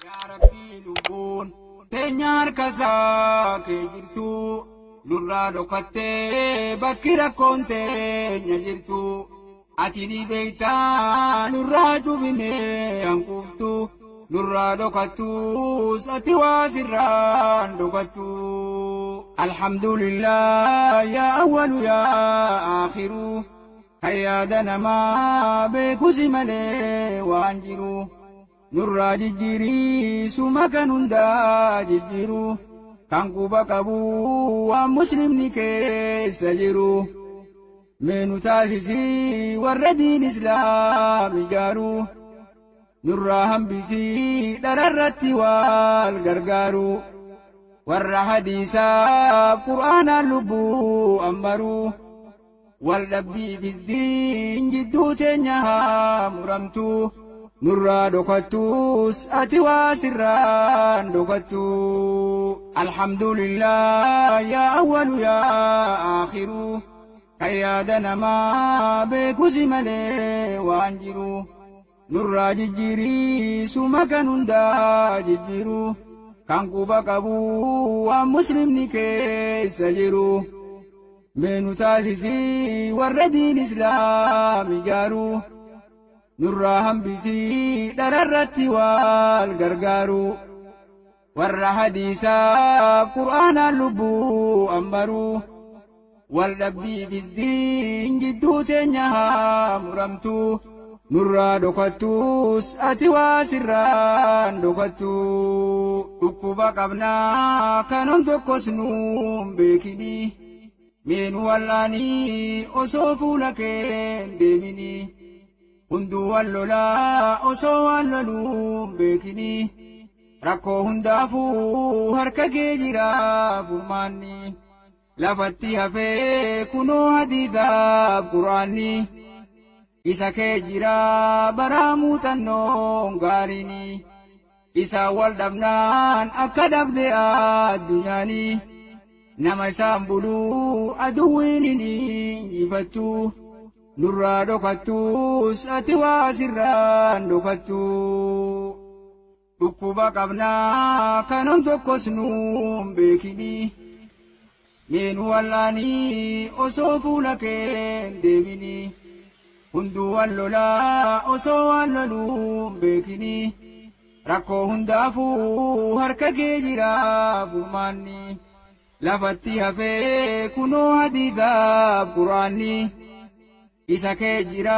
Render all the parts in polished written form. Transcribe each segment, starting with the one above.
Yaa Rabbii lubbuun teenya harka isaa kee jirtu nurraa dhokattee bakki rakkoon teenya jirtu ati ni beektaa nurraa cubinee hanquuftu nurraa dhokattus ati waa sirraan dhokattu. Alhamdulillah yaa awwalu yaa aakhiru kan yaada namaa beekusi malee waan jiru. Nurraa jijjiirii suma kan hundaa jijjiiru kan quba qabu waan muslimni keessa jiru. Mee nu taasisii warra diin islaam ijaaru nurraa hambisii dhararratti wal gargaaru warra hadiisaaf qur'aanaan lubbuu ammaru wal dhabbii fisdiin jidduu teenya haa muramtu. Nurraa dhokattus ati waa sirraan dhokattu. Alhamdulillah yaa awwalu yaa aakhiru kan yaada namaa beekusi malee waan jiru. Nurraa jijjiirii suma kan hundaa jijjiiru kan quba qabu waan muslimni keessa jiru. Mee nu taasisii warra diin islaam ijaaru. Nurraa hambisii dhararratti wal gargaaru warra hadiisaaf qur'aanaan lubbuu ammaru wal dhabbii fisdiin jidduu teenya haa muramtu nurraa dhokattus ati waa sirraan dhokattu. Dhukkuba qabnaa kanon tokkos nuun beekini mee nu wallaanii osoo fuula keen deemini. Hunduu wal lolaa osoo waan loluun beekini rakkoo hundaafuu harka kee jira furmaanni lafatti hafee kunoo hadiisaaf qur'aanni isa kee jira baraa muuxannoon gaariini isaan wal dhabnaan akka dhabde addunyaani nama isaan buluu aduwwiin hin injifattu. Nurraa dhokattus ati waa sirraan dhokattu. Dhukkuba qabnaa kanon tokkos nuun beekini mee nu wallaanii osoo fuula keen deemini hunduu wal lolaa osoo waan loluun beekini rakkoo hundaafuu harka kee jira furmaanni lafatti hafee kunoo hadiisaaf qur'aanni. Isa kee jira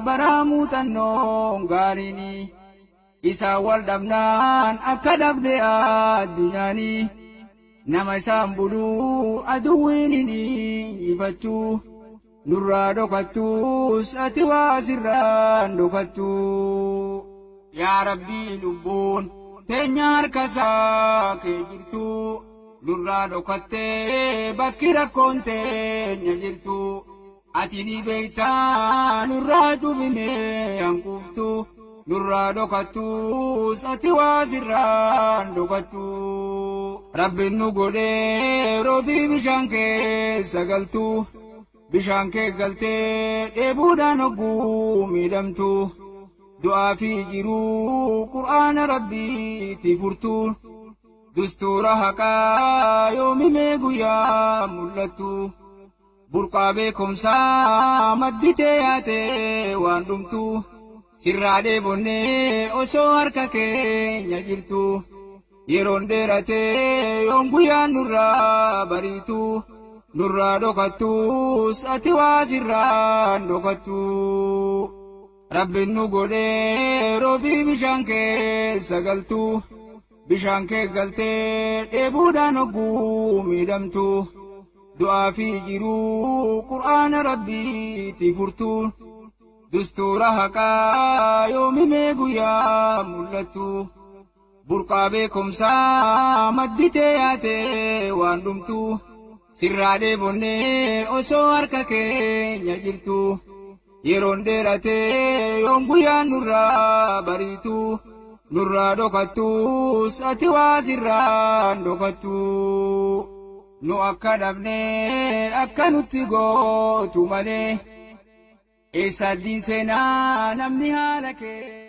baraa muuxannoon gaariini isaan wal dhabnaan akka dhabde addunyaani nama isaan buluu aduwwiin hin injifattu nurraa dhokattus ati waa sirraan dhokattu. Yaa Rabbii lubbuun teenya harka isaa kee jirtu nurraa dhokattee bakki rakkoon teenya jirtu. Ati ni beektaa nurraa cubinee hanquuftu nurraa dhokattus ati waa sirraan dhokattu. Rabbiin nu godhee roobii bishaan keessa galtu bishaan kee galtee dheebuudhaan hogguu miidhamtu du'aa fi jiruu qur'aana rabbiitti furtu dustuura haqaa yoomimee guyyaa mul'attu. Burqaa beekumsaa madditee yaatee waan dhumtu sirraa dheebonnee osoo harka keenya jirtu yeroon dheeratee yoon guyyaan nurraa bariitu nurraa dhokattus ati waa sirraan dhokattu. Rabbiin nu godhee roobii bishaan keessa galtu bishaan kee galtee dheebuudhaan hogguu miidhamtu. Du'aa fi jiruu qur'aana rabbiitti furtu dustuura haqaa yoomimee guyyaa mul'attu burqaa beekumsaa madditee yaatee waan dhumtu sirraa dheebonnee osoo harka keenya jirtu yeroon dheeratee yoon guyyaan nurraa bariitu nurraa dhokattus ati waa sirraan dhokattu. Nu akka dhabnee akka nutti gootu malee eessa addiin seenaa namni haala kee.